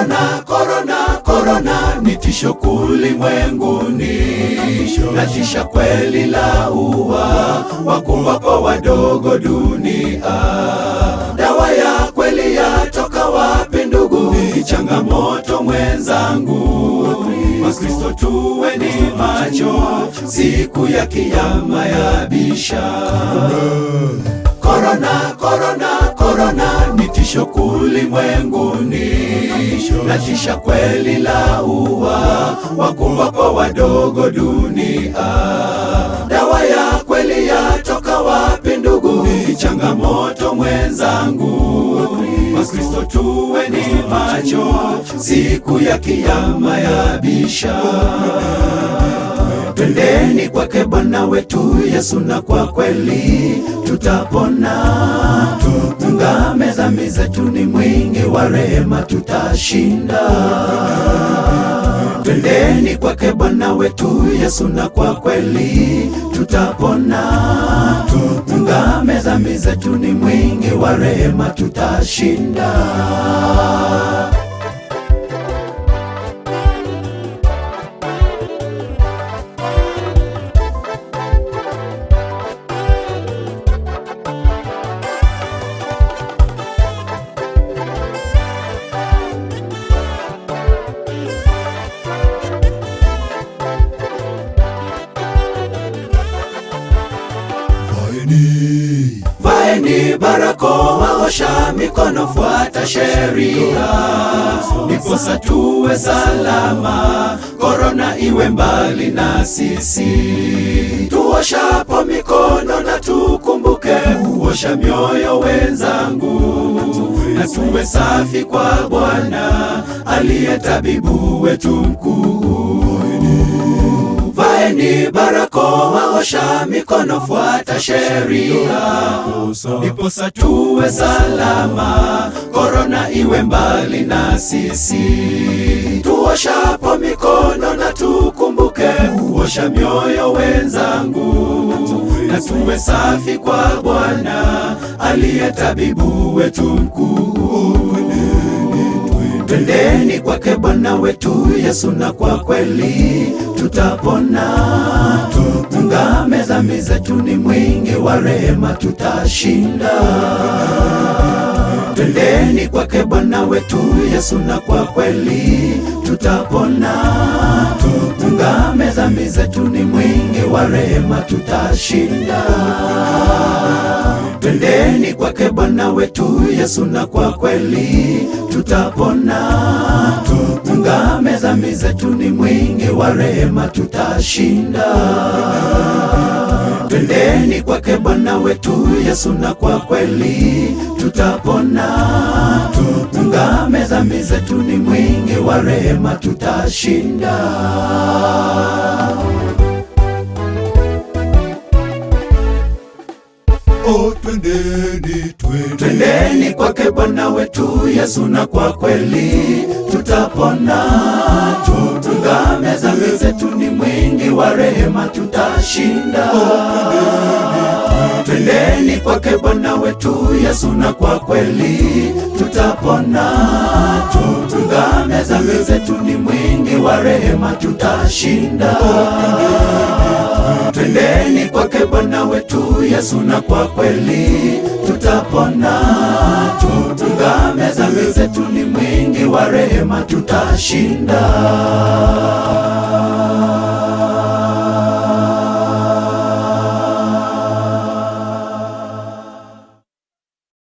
Korona, korona, korona ni tisho ulimwenguni, latisha kweli, laua wakubwa kwa wadogo dunia. Dawa ya kweli yatoka wapi ndugu? Ni changamoto mwenzangu. Wakristo tuwe ni macho, siku ya kiyama yabisha. Korona, korona, korona ni tisho ulimwenguni, latisha kweli, laua wakubwa kwa wadogo dunia. Dawa ya kweli yatoka wapi ndugu? Ni changamoto mwenzangu. Wakristo tuwe ni macho, siku ya kiyama yabisha. Twendeni kwake Bwana wetu Yesu, na kwa kweli tutapona. Tungame dhambi zetu, ni mwingi wa rehema, tutashinda. Twendeni kwake Bwana wetu Yesu, na kwa kweli tutapona. Tungame dhambi zetu, ni mwingi wa rehema, tutashinda. Vaeni Vaeni barakoa, osha mikono, fuata sheria, ndiposa tuwe salama, korona iwe mbali na sisi. Tuoshapo mikono na tukumbuke kuosha mioyo wenzangu, na tuwe safi kwa Bwana aliye tabibu wetu mkuu. Vaeni barakoa, osha mikono, fuata sheria, ndiposa tuwe salama, korona iwe mbali na sisi. Tuoshapo mikono na tukumbuke kuosha mioyo wenzangu, na tuwe safi kwa Bwana aliye tabibu wetu mkuu. Twendeni kwake Bwana wetu Yesu, na kwa kweli tutapona. Tungame dhambi zetu, ni mwingi wa rehema, tutashinda. Twendeni kwake Bwana wetu Yesu, na kwa kweli tutapona. Tungame dhambi zetu, ni mwingi wa rehema, tutashinda. Twendeni kwake Bwana wetu Yesu, na kwa kweli tutapona. Tungame dhambi zetu, ni mwingi wa rehema, tutashinda. Twendeni kwake Bwana wetu Yesu, na kwa kweli tutapona. Tungame dhambi zetu, ni mwingi wa rehema, tutashinda. Oh, twendeni, twendeni, Twendeni kwake Bwana wetu Yesu, na kwa kweli tutapona. Tungame dhambi zetu, ni mwingi wa rehema, tutashinda. Twendeni kwake Bwana wetu Yesu, na kwa kweli tutapona. Tungame dhambi zetu, ni mwingi wa rehema, tutashinda. Twendeni kwake Bwana wetu Yesu, na kwa kweli tutapona. Tungame dhambi zetu, ni mwingi wa rehema, tutashinda.